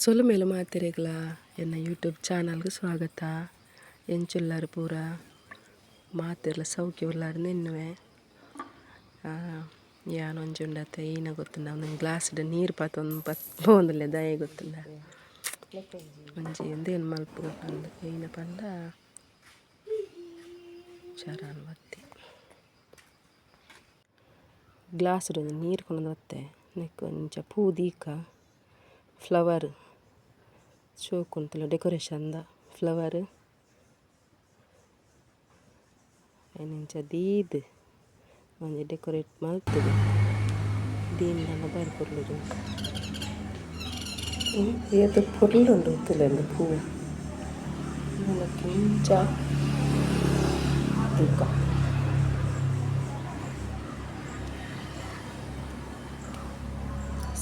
ಸೊಲುಮೇಲು ಮಾತೆರೆಗ್ಲ ಎನ್ನ ಯೂಟ್ಯೂಬ್ ಚಾನಲ್ಗೆ ಸ್ವಾಗತ. ಎಂಚುಲ್ಲರ್ ಪೂರ ಮಾತೆರ್ಲ ಸೌಖ್ಯ ಉಲ್ಲಾರ್ ನೆನ್ನುವೆ. ಯಾನ್ ಒಂಜಿ ಉಂಡತೆ ಈನ ಗೊತ್ತುಂಡ ಒಂದೊಂದು ಗ್ಲಾಸ್ಡ್ ನೀರು ಪತ್ತೊಂದು ಪತ್ ಪೋವೊಂದುಲ್ಲೆ ದಾಯೆ ಗೊತ್ತುಂಡ ಒಂಜಿ ಉಂದೇನ್ ಮಲ್ಪುಗ ಪಂದ್ ಈನ ಪಂಡ ಚರನ್ ಬತ್ತಿ ಗ್ಲಾಸ್ಡ್ ಒಂಜಿ ನೀರು ಕೊನೊಂದು ಬತ್ತೆ ನೆಕ್ಕ್ ಒಂಚ ಪೂ ದೀಕ ಫ್ಲವರ್ ಶೋಕುಂತುಲ ಡೆಕೊರೇಷನ್ ದ ಫ್ಲವರ್ ಐನ್ ಇಂಚ ದೀದ್ ಒಂಜಿ ಡೆಕೊರೇಟ್ ಮಲ್ತುದು ದೀಂಡ ಬಾರಿ ಪೊರ್ಲು ಏತ್ ಪೊರ್ಲುಂಡು ತೂಲೆ ಉಂದು ಪೂ ಇಂಚ ತೂಕ.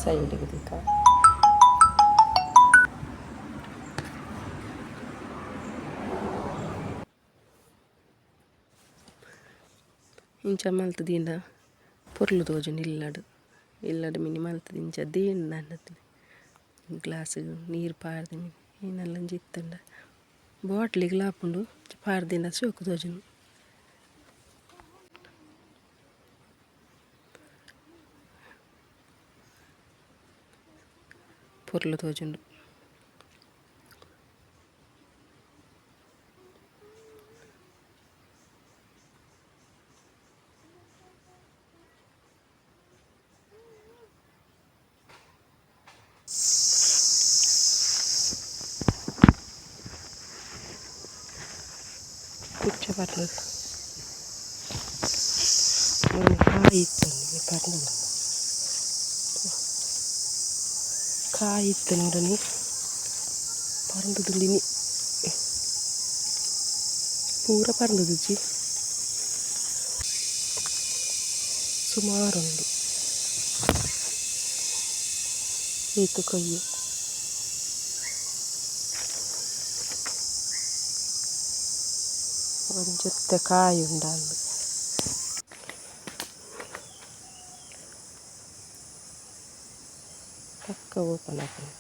ಸೈಡ್ ಗ್ ತೂಕ. ಇಂಚ ಮಲ್ತ್ ದೀಂಡ ಪೊರ್ಲು ತೋಜುಂಡು ಇಲ್ಲಡ್ ಇಲ್ಲಡ್ ಮಿನಿ ಮಲ್ತ್ದ್ ಇಂಚ ದೀಂಡ ಗ್ಲಾಸ್ ನೀರ್ ಪಾಡ್ದ್ ಐನಲ್ಲ ಒಂಜಿ ಇತ್ತುಂಡ ಬೋಟ್ಲಿಗ್ಲ ಆಪುಂಡು ಪಾಡ್ದಿಂಡ ಶೋಕು ತೋಜುಂಡು. ಪೊರ್ಲು ತೋಜುಂಡು. ಪುಚ್ಚೆ ಪರ್ಂದ್ ಒಂಜಿ ಕಾಯಿ ಇತ್ತ್ಂಡ್ ಪರ್ಂದ್ ಕಾಯಿ ಇತ್ತ್ಂಡ್ ಒರನೆ ಪರ್ಂದುಂಡು ಇನಿ ಪೂರ ಪರ್ಂದುದಿಜಿ ಸುಮಾರ್ ಉಂಡು ಈತ್ ಕೊಯ್ಯೆ. ಒಂಜೊತ್ತೆ ಕಾಯಿ ಉಂಡು ಅಂದ್. ಪಕ್ಕ ಓಪನ್ ಆಪುಂಡು.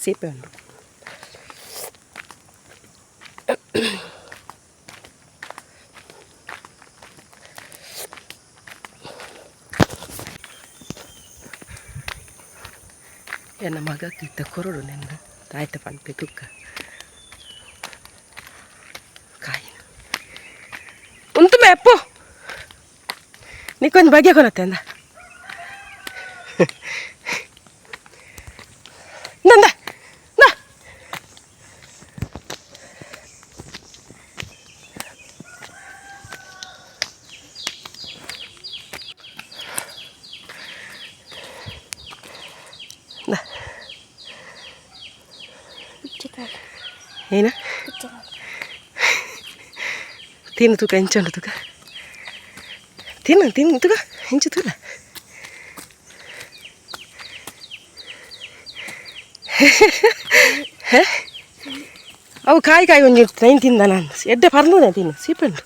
ಸೀಪೆ ಉಂಡು. ಎನ್ನ ಮಗಕ್ ಇತ್ತೆ ಕೊರೊಡು ನೆನ್ನ್ ದಾಯ್ತ ಪನ್ಪೆ ತೂಕ. ಕಾಯಿನ್ ಉಂತುಮೆ ಅಪ್ಪು ನಿಕ್ಕೊಂಜಿ ಬಗೆ ಕೊನತ್ತೆ ಅಂದ ಇಂದ ಇಂದ. ಇಂದ. ಏನ ತಿನ್ನು ತೂಕ ಎಂಚ ಉಂಡು ತೂಕ ತಿನ್ನು ತಿನ್ನು ತೂಕ ಎಂಚ ತೂಲ ಅವು ಕಾಯಿ ಕಾಯಿ ಒಂಜಿ ನೈನ್ ತಿಂದ ನಾನು ಎಡ್ಡೆ ಪರ್ಂದು ತಿನ್ನು ಸೀಪೆ ಉಂಡು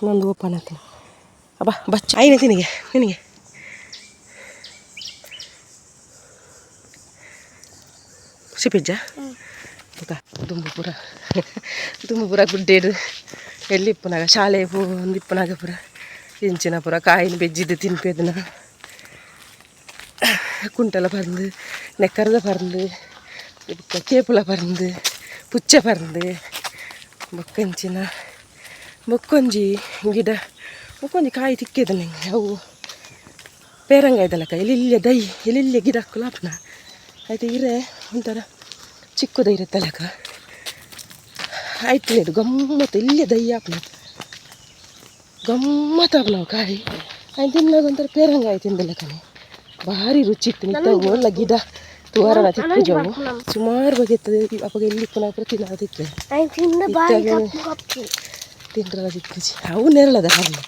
ನಂದು ಓಪನ್ ಆತಿನ ಅಬ್ಬಾ ಬಚ್ಚ ಐನ ತಿನಿಗೆ ನಿನಗೆ ಸಿಪಿಜ್ಜ ತೂಕ ದುಂಬು ಪೂರ ದುಂಬು ಪೂರ ಗುಡ್ಡೆಡ್ ಎಲ್ಲಿ ಇಪ್ಪುನಾಗ ಶಾಲೆ ಪೋವೊಂದು ಇಪ್ಪುನಾಗ ಪೂರ ಇಂಚಿನ ಪೂರ ಕಾಯಿನ ಬೆಜ್ಜಿದ್ ತಿನ್ಪೆದ್ನ ಕುಂಟಲ ಪರ್ಂದ್ ನೆಕ್ಕರದ ಪರ್ಂದ್ ಬೊಕ್ಕ ಕೇಪುಲ ಪರ್ಂದ್ ಪುಚ್ಚೆ ಪರ್ಂದ್ ಬೊಕ್ಕ ಇಂಚಿನ ಬೊಕ್ಕೊಂಜಿ ಗಿಡ ಬೊಕ್ಕೊಂಜಿ ಕಾಯಿ ತಿಕ್ಕೆದ ನಂಗೆ ಅವು ಪೇರಂಗಾಯ್ದ ಲೆಕ್ಕ ಎಲ್ಲಿಲ್ಯ ದೈ ಎಲ್ಲಿಲ್ಯ ಗಿಡಕ್ಕುಲು ಆಪುನ ಐತೆ ಇರೆ ಒಂಥರ ಚಿಕ್ಕದ ಇರುತ್ತೆ ಲೆಕ್ಕ ಐಟ್ಲೇಡು ಗಮ್ಮತ್ತು ಎಲ್ಯ ದೈ ಆಪುನ ಗಮ್ಮತ್ತು ಆಪುನ ಅವು ಕಾಯಿ ಐನ್ ತಿನ್ನಾಗ ಒಂಥರ ಪೇರಂಗಾಯಿ ತಿಂದ ಲೆಕ್ಕನೆ ಭಾರಿ ರುಚಿ ಇತ್ತು ನಿತ್ತ ಓಲ್ಲ ಗಿಡ ತೂವರನ ತಿಕ್ಕುಜವು ಸುಮಾರು ಬಗೆ ಇರ್ತದೆ ಅಪಗ ಎಲ್ಲಿ ಇಪ್ಪುನ ಪೂರ ತಿನ್ನರ ತಿಕ್ಕೆ ತಿಂದ್ರಲ್ಲ ತಿಕ್ಕುಜಿ ಅವು ನೇರಳದ ಹಣ್ಣು.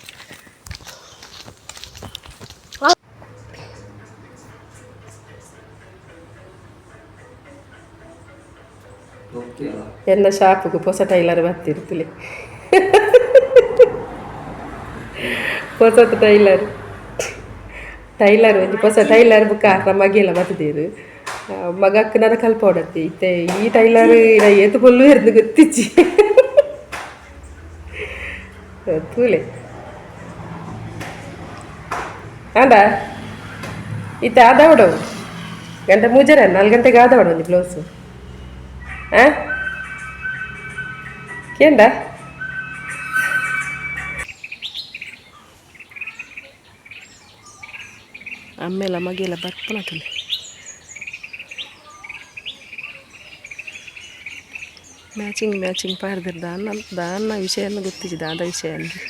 ಎನ್ನ ಶಾಪ್ಗೆ ಹೊಸ ಟೈಲರ್ ಬರ್ತಿರ್ತಲೆ. ಹೊಸತು ಟೈಲರ್, ಟೈಲರ್ ಒಂಜಿ ಹೊಸ ಟೈಲರ್ ಬುಕ್ಕ ಆರ್ನ ಮಗೆಲ್ಲ ಬತ್ತದೇರು. ಮಗಕ್ಕೆ ನನ್ನ ಕಲ್ಪೋಡತ್ತಿ ಇತ್ತೆ. ಈ ಟೈಲರ್ ಏತು ಪೊಲ್ಲು ಎರ್ದು ಗೊತ್ತಿಚ್ಚಿ. ತೂಲೆ ಆಂಡ ಇತ್ತೆ ಆದಾವಡವು ಗಂಟೆ ಮೂಜರೆ 4 ಗಂಟೆಗೆ ಆದವಡ ಒಂಜಿ ಬ್ಲೌಸು. ಆ ಕೇಂಡ ಆಮೇಲೆ ಮಗೆಲ್ಲ ಬರ್ಪನ ತುಲೆ. Matching matching ಪಾಡ್ದಿರ್. ದಾನ್ನ ದಾನ್ನ ವಿಷಯನ ಗೊತ್ತಿಜಿ, ದಾದ ವಿಷಯ ಅಂದ್ರೆ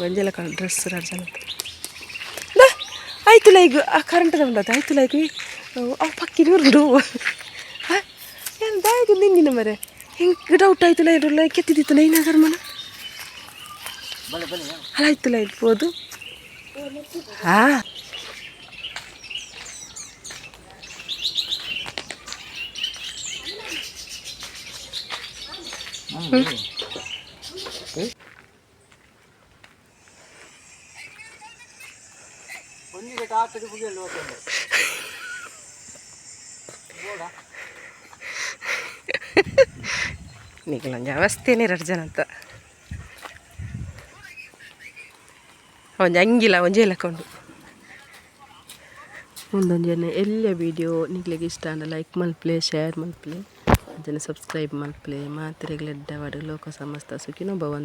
ಒಂಜೆಲ ಡ್ರೆಸ್ ರಡ್ಜನ ಆಯ್ತು. ಲೈಕ್ ಆ ಕರೆಂಟ್ ಉಂಡತ್ತ ಆಯ್ತು. ಲೈಕ್ ಅವು ಪಕ್ಕಿ ಉಂಡು ಏನು ದಾಯಕ ನಿಂದಿನ ಮರೆ. ಹಿಂಗೆ ಡೌಟ್ ಆಯ್ತು. ಲೈಟ್ ಲೈಕ್ ಕೆತ್ತಿದಿತ್ತು ನೈನ ಮನ ಅಲಾಯ್ತು. ಲೈಟ್ ಪೋದು. ಹಾ ನಿಗಲೊಂಜಿ ಅವಸ್ಥೆನೇ ಎರಡು ಜನ ಅಂತ. ಒಂಜಿ ಅಂಗಿಲ ಒಂಜಿ ಲೆಕ್ಕೊಂಡು ಒಂದೊಂದು ಎಲ್ಲ. ವಿಡಿಯೋ ನಿಗ್ಲಿಗೆ ಇಷ್ಟ ಅಂಡ ಲೈಕ್ ಮಲ್ಪಲೆ, ಶೇರ್ ಮಲ್ಪಲೆ, ಅಂಚನೆ ಸಬ್ಸ್ಕ್ರೈಬ್ ಮಲ್ಪಲೆ. ಮಾತ್ರೆಗ್ಲ ಎಡ್ಡವಾಡ್. ಲೋಕ ಸಮಸ್ತ ಸುಖಿನೋ ಭವಂತು.